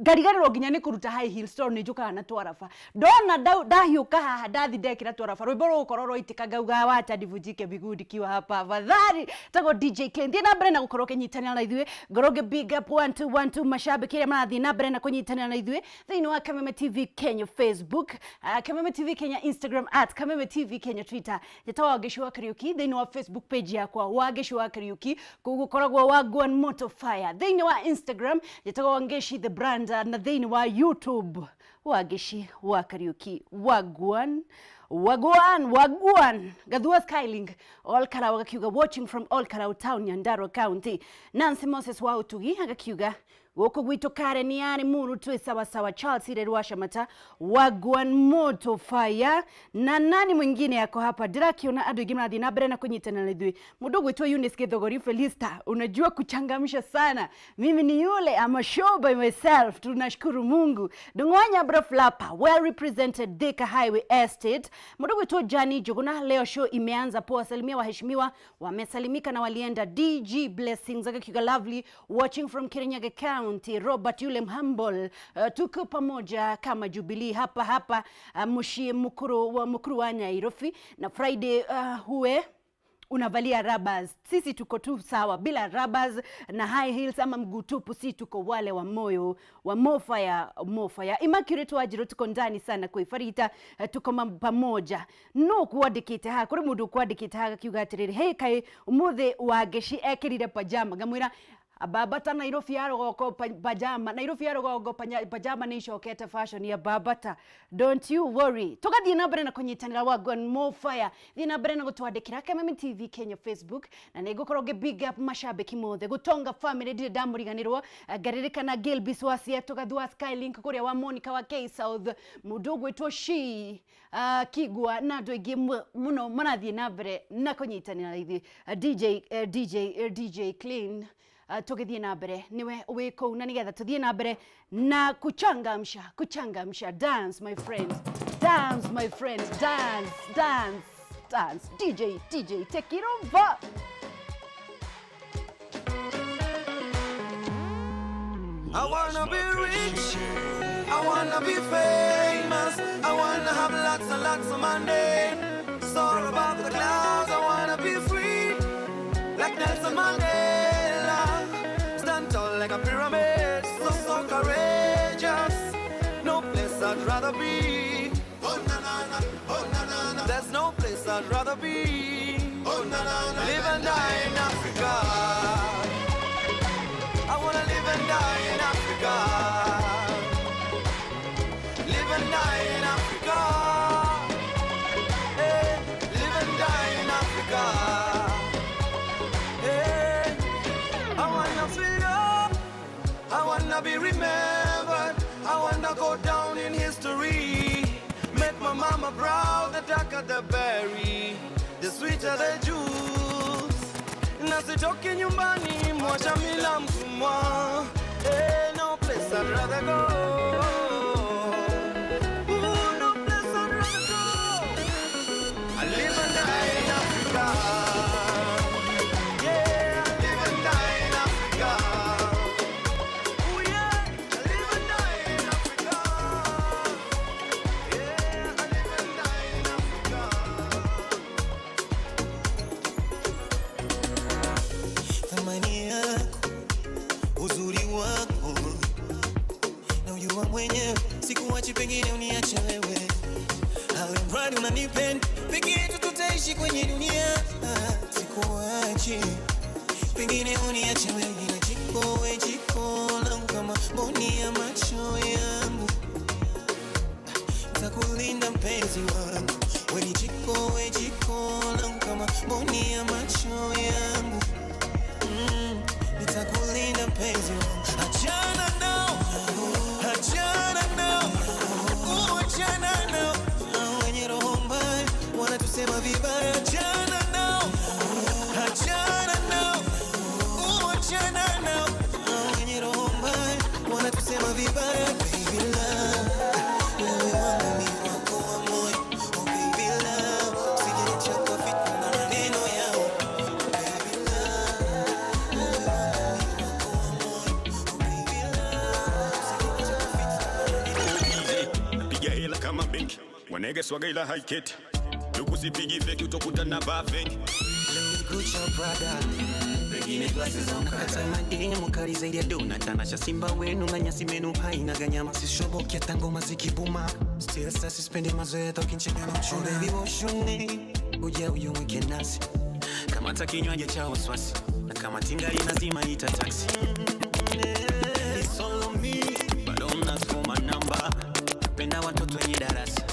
Ngariganĩrwo nginya nĩ kũruta high heels tondũ nĩ njũkaga na twaraba. Ndona ndahiũka haha, ndathi ndekĩra twaraba, rwĩmbo rũgũkorwo rwaitĩka, ngauga, "Wacha nivunjike miguu nikiwa hapa afadhali." Tagwo DJ Clean. Thiĩ na mbere na gũkorwo ũkĩnyitanĩra na ithuĩ. Ngorwo ngĩ big up 1 2 1 2 mashabiki arĩa marathiĩ na mbere na kũnyitanĩra na ithuĩ thĩinĩ wa Kameme TV Kenya Facebook, Kameme TV Kenya Instagram, @KamemeTV Kenya Twitter. Njĩtagwo Wangeci wa Kariuki. Thĩinĩ wa Facebook page yakwa, Wangeci wa Kariuki, kũu gũkoragwo Wagwan Moto Fire. Thĩinĩ wa Instagram njĩtagwo Wangeci the Brand, na thĩinĩ wa YouTube, Wangeci wa Kariuki. Wagwan, wagwan, wagwan. Gathua Skylink Ol Karau agakiuga, "Watching from Ol Karau Town, Nyandarua County." Nancy Moses wa Utugi agakiuga, "Gũkũ gwitũ Karen yarĩ muru, twĩ sawasawa." Charles Ireru wa Shamata, "Wagwan Moto Fire." Na nani mwingine yako hapa? Ndĩrakiona andũ aingĩ marathiĩ na mbere na kũnyitana na ithuĩ. Mũndũ ũgwĩtwo Eunice Githogori Felista, "Unajua kuchangamsha sana. Mimi ni yule ama show by myself. Tunashukuru Mungu." Dung'wanya Bro Flapa, "Well represented, Thika Highway Estate." Mũndũ ũgwĩtwo Jani Njuguna, "Leo show imeanza poa. Salimia waheshimiwa." Wamesalimika na walienda. DG Blessings akakiuga, "Lovely, watching from Kirinyaga County." Robert yule Mhumble, "Tuko pamoja kama Jubilee hapa hapa, mushie mukuru wa mukuru wa Nairobi na Friday, huwe unavalia rubbers. Sisi tuko tu sawa bila rubbers na high heels ama mguu tupu. Si tuko wale wa moyo wa mofaya mofaya." Immaculate Wajiro, "Tuko ndani sana kuifarita, tuko pamoja." No kwandikite haha kuri mundu kwandikite haha akiuga atiriri, "Hey, kai umuthi Wangeci ekirire pajama?" Ngamwira Babata Nairobi ya rũgongo, pajama Nairobi ya rũgongo, pajama nĩ icokete fashion ya Babata. Don't you worry, tũgathiĩ na mbere na kũnyitanĩra. Wagwan Mo Fire, thiĩ na mbere na gũtwandĩkĩra Kameme TV Kenya Facebook, na nĩ ngũkorwo ngĩ big up mashabiki mothe. Gũtonga family, ndirĩ ndamũriganĩrwo. Ngaririkana Gilbis wa Seattle, Gathua Skylink kũrĩa wa Monica wa K South, mũndũ ũgwĩtwo Shi Kigwa na andũ aingĩ mũno marathiĩ na mbere na kũnyitanĩra na ithuĩ. DJ DJ DJ Clean, tũgĩthiĩ na mbere niwe wĩ kũu na nĩgetha tũthiĩ na mbere na kuchangamsha kuchangamsha. Dance, my friend, dance, my friend, dance, dance, dance. DJ, DJ, take it over. I wanna be rich, I wanna be famous, I wanna have lots and lots of money. Soar above the clouds, I wanna be free, like Nelson Mandela. Stand tall like a pyramid, so so courageous. No place I'd rather be. Oh na na na, oh na na na. There's no place I'd rather be. Oh na na na. Live and die in Africa. I wanna live and die in Africa. Live and die in Africa. Hey, live and die in Africa. Hey, I wanna feel up. I wanna be remembered. I wanna go down in history. Make my mama proud. The darker the berry, the sweeter the juice. Na sitoki nyumbani, mwacha mila mtumwa. Hey, no place I'd rather go. Ooh, no place I'd rather go. I live and die in Africa. Yeah, I live and die in Africa. Ooh, yeah, I live and die in Africa. Yeah, I live and die in Africa. Thamani yako, uzuri wako na ujua mwenyewe, sikuachi, pengine uniache wewe, alimradi unanipenda, peke yetu tutaishi kwenye dunia. Sikuachi, pengine uniache wewe, na jiko we jiko langu kama mboni ya macho yangu, takulinda mpenzi wangu, we ni jiko we jiko langu kama mboni ya macho yangu, nitakulinda mpenzi wangu. Achana nao, achana nao, achana nao. Hao wenye roho mbaya wanatusema vibaya. Achana nao, achana nao, achana nao. Hao wenye roho mbaya wanatusema vibaya. Baby love, wewe wangu mi wako wa moyo. Oh baby love, usijeniacha kwa fitna na maneno yao. Mabenki, wanege swaga ila haiketi. Lukusipigi feki utakuta na vaa feki. Louis Gucci or Prada, pengine glasi za mkata, madini mukali zaidi ya dona tanasha simba wenu na nyasi menu haina ganyama sishobokia tangoma zikibuma still sasa sipendi mazoea tokinchega na mchuna. Baby, what's your name? Uja uyumwike nasi kamata kinywaji cha wasiwasi na kama tingali nazima ita taxi. It's all on me, bado mnasoma namba, napenda watoto wenye darasa.